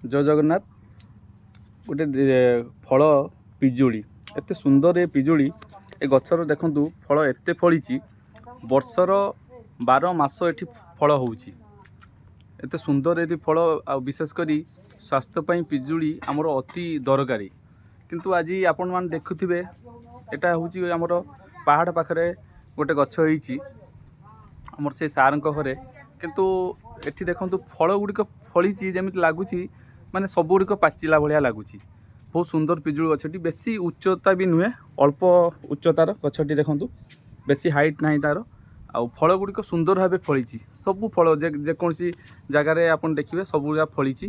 ଜୟ ଜଗନ୍ନାଥ। ଗୋଟେ ଫଳ ପିଜୁଳି, ଏତେ ସୁନ୍ଦର ଏ ପିଜୁଳି। ଏ ଗଛର ଦେଖନ୍ତୁ, ଫଳ ଏତେ ଫଳିଛି। ବର୍ଷର 12 ମାସ ଏଠି ଫଳ ହେଉଛି। ଏତେ ସୁନ୍ଦର ଏଠି ଫଳ। ଆଉ ବିଶେଷ କରି ସ୍ୱାସ୍ଥ୍ୟ ପାଇଁ ପିଜୁଳି ଆମର ଅତି ଦରକାରୀ। କିନ୍ତୁ ଆଜି ଆପଣମାନେ ଦେଖୁଥିବେ, ଏଟା ହେଉଛି ଆମର ପାହାଡ଼ ପାଖରେ ଗୋଟେ ଗଛ ହେଇଛି, ଆମର ସେ ସାର୍ଙ୍କ ଘରେ। କିନ୍ତୁ ଏଠି ଦେଖନ୍ତୁ, ଫଳ ଗୁଡ଼ିକ ଫଳିଛି, ଯେମିତି ଲାଗୁଛି ମାନେ ସବୁଗୁଡ଼ିକ ପାଚିଲା ଭଳିଆ ଲାଗୁଛି। ବହୁତ ସୁନ୍ଦର ପିଜୁଳି ଗଛଟି। ବେଶୀ ଉଚ୍ଚତା ବି ନୁହେଁ, ଅଳ୍ପ ଉଚ୍ଚତାର ଗଛଟି। ଦେଖନ୍ତୁ, ବେଶୀ ହାଇଟ୍ ନାହିଁ ତାର। ଆଉ ଫଳ ଗୁଡ଼ିକ ସୁନ୍ଦର ଭାବେ ଫଳିଛି। ସବୁ ଫଳ ଯେକୌଣସି ଜାଗାରେ ଆପଣ ଦେଖିବେ, ସବୁ ଗୁଡ଼ା ଫଳିଛି।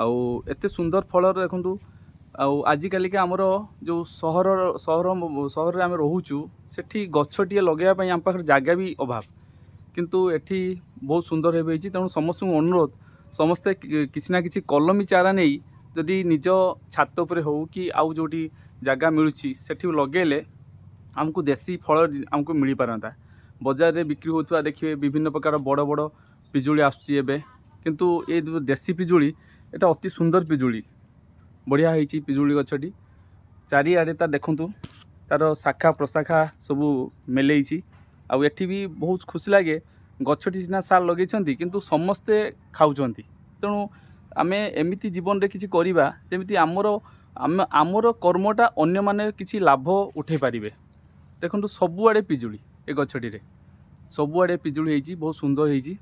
ଆଉ ଏତେ ସୁନ୍ଦର ଫଳର ଦେଖନ୍ତୁ। ଆଉ ଆଜିକାଲିକା ଆମର ଯେଉଁ ସହର ସହର ସହରରେ ଆମେ ରହୁଛୁ, ସେଠି ଗଛଟିଏ ଲଗାଇବା ପାଇଁ ଆମ ପାଖରେ ଜାଗା ବି ଅଭାବ। କିନ୍ତୁ ଏଠି ବହୁତ ସୁନ୍ଦର ଭାବେ ହେଇଛି। ତେଣୁ ସମସ୍ତଙ୍କୁ ଅନୁରୋଧ, ସମସ୍ତେ କିଛି ନା କିଛି କଲମୀ ଚାରା ନେଇ ଯଦି ନିଜ ଛାତ ଉପରେ ହେଉ କି ଆଉ ଯେଉଁଠି ଜାଗା ମିଳୁଛି, ସେଠି ଲଗେଇଲେ ଆମକୁ ଦେଶୀ ଫଳ ଆମକୁ ମିଳିପାରନ୍ତା। ବଜାରରେ ବିକ୍ରି ହେଉଥିବା ଦେଖିବେ, ବିଭିନ୍ନ ପ୍ରକାର ବଡ଼ ବଡ଼ ପିଜୁଳି ଆସୁଛି ଏବେ। କିନ୍ତୁ ଏ ଯେଉଁ ଦେଶୀ ପିଜୁଳି, ଏଇଟା ଅତି ସୁନ୍ଦର ପିଜୁଳି। ବଢ଼ିଆ ହେଇଛି ପିଜୁଳି ଗଛଟି। ଚାରିଆଡ଼େ ତା ଦେଖନ୍ତୁ, ତାର ଶାଖା ପ୍ରଶାଖା ସବୁ ମେଲେଇଛି। ଆଉ ଏଠି ବି ବହୁତ ଖୁସି ଲାଗେ, ଗଛଟି ସିନା ସାର୍ ଲଗେଇଛନ୍ତି, କିନ୍ତୁ ସମସ୍ତେ ଖାଉଛନ୍ତି। ତେଣୁ ଆମେ ଏମିତି ଜୀବନରେ କିଛି କରିବା, ଯେମିତି ଆମର କର୍ମଟା ଅନ୍ୟମାନେ କିଛି ଲାଭ ଉଠେଇ ପାରିବେ। ଦେଖନ୍ତୁ, ସବୁଆଡ଼େ ପିଜୁଳି। ଏ ଗଛଟିରେ ସବୁଆଡ଼େ ପିଜୁଳି ହେଇଛି, ବହୁତ ସୁନ୍ଦର ହେଇଛି।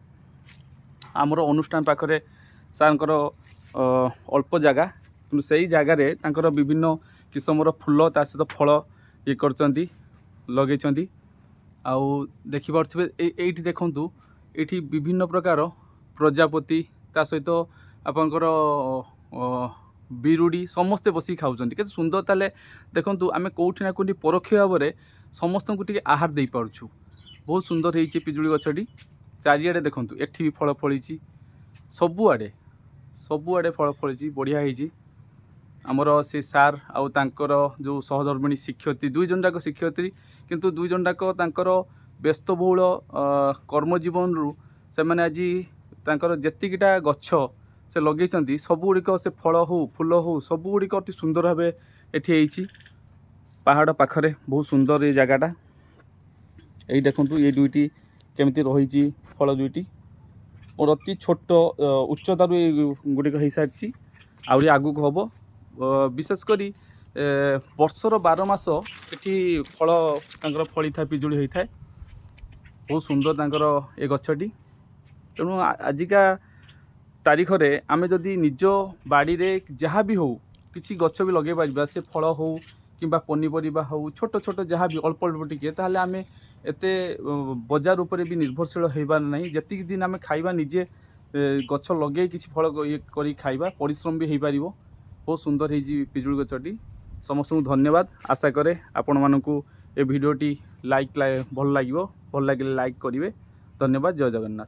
ଆମର ଅନୁଷ୍ଠାନ ପାଖରେ ସାର୍ଙ୍କର ଅଳ୍ପ ଜାଗା, କିନ୍ତୁ ସେଇ ଜାଗାରେ ତାଙ୍କର ବିଭିନ୍ନ କିସମର ଫୁଲ, ତା ସହିତ ଫଳ ଇଏ କରିଛନ୍ତି, ଲଗେଇଛନ୍ତି। ଆଉ ଦେଖିପାରୁଥିବେ, ଏଇଠି ଦେଖନ୍ତୁ, ଏଇଠି ବିଭିନ୍ନ ପ୍ରକାର ପ୍ରଜାପତି, ତା ସହିତ ଆପଣଙ୍କର ବିରୁଡ଼ି ସମସ୍ତେ ବସିକି ଖାଉଛନ୍ତି। କେତେ ସୁନ୍ଦର! ତାହେଲେ ଦେଖନ୍ତୁ, ଆମେ କେଉଁଠି ନା କେଉଁଠି ପରୋକ୍ଷ ଭାବରେ ସମସ୍ତଙ୍କୁ ଟିକେ ଆହାର ଦେଇପାରୁଛୁ। ବହୁତ ସୁନ୍ଦର ହେଇଛି ପିଜୁଳି ଗଛଟି। ଚାରିଆଡ଼େ ଦେଖନ୍ତୁ, ଏଠି ବି ଫଳ ଫଳିଛି। ସବୁଆଡ଼େ ସବୁଆଡ଼େ ଫଳ ଫଳିଛି, ବଢ଼ିଆ ହେଇଛି। ଆମର ସେ ସାର୍ ଆଉ ତାଙ୍କର ଯେଉଁ ସହଧର୍ମିଣୀ ଶିକ୍ଷୟିତ୍ରୀ, ଦୁଇ ଜଣ ଯାକ ଶିକ୍ଷୟିତ୍ରୀ। କିନ୍ତୁ ଦୁଇ ଜଣ ଯାକ ତାଙ୍କର ବ୍ୟସ୍ତବହୁଳ କର୍ମଜୀବନରୁ ସେମାନେ ଆଜି ତାଙ୍କର ଯେତିକିଟା ଗଛ ସେ ଲଗେଇଛନ୍ତି, ସବୁଗୁଡ଼ିକ ସେ ଫଳ ହଉ, ଫୁଲ ହଉ, ସବୁଗୁଡ଼ିକ ଅତି ସୁନ୍ଦର ଭାବେ ଏଠି ହେଇଛି। ପାହାଡ଼ ପାଖରେ ବହୁତ ସୁନ୍ଦର ଏଇ ଜାଗାଟା। ଏଇ ଦେଖନ୍ତୁ, ଏଇ ଦୁଇଟି କେମିତି ରହିଛି ଫଳ ଦୁଇଟି। ମୋର ଅତି ଛୋଟ ଉଚ୍ଚତାରୁ ଏଇ ଗୁଡ଼ିକ ହେଇସାରିଛି, ଆହୁରି ଆଗକୁ ହେବ। ବିଶେଷ କରି ବର୍ଷର 12 ମାସ ଏଠି ଫଳ ତାଙ୍କର ଫଳିଥାଏ, ପିଜୁଳି ହୋଇଥାଏ। ବହୁତ ସୁନ୍ଦର ତାଙ୍କର ଏ ଗଛଟି। ତେଣୁ ଆଜିକା ତାରିଖରେ ଆମେ ଯଦି ନିଜ ବାଡ଼ିରେ ଯାହା ବି ହଉ କିଛି ଗଛ ବି ଲଗେଇ ପାରିବା, ସେ ଫଳ ହଉ କିମ୍ବା ପନିପରିବା ହଉ, ଛୋଟ ଛୋଟ ଯାହା ବି ଅଳ୍ପ ଅଳ୍ପ ଟିକେ, ତାହେଲେ ଆମେ ଏତେ ବଜାର ଉପରେ ବି ନିର୍ଭରଶୀଳ ହେବାର ନାହିଁ। ଯେତିକି ଦିନ ଆମେ ଖାଇବା, ନିଜେ ଗଛ ଲଗେଇ କିଛି ଫଳ ଇଏ କରି ଖାଇବା, ପରିଶ୍ରମ ବି ହେଇପାରିବ। ବହୁତ ସୁନ୍ଦର ହେଇଛି ପିଜୁଳି ଗଛଟି। ସମସ୍ତଙ୍କୁ ଧନ୍ୟବାଦ। ଆଶା କରେ ଆପଣମାନଙ୍କୁ ଏ ଭିଡ଼ିଓଟି ଲାଇକ୍ ଭଲ ଲାଗିବ। ଭଲ ଲାଗିଲେ ଲାଇକ୍ କରିବେ। ଧନ୍ୟବାଦ। ଜୟ ଜଗନ୍ନାଥ।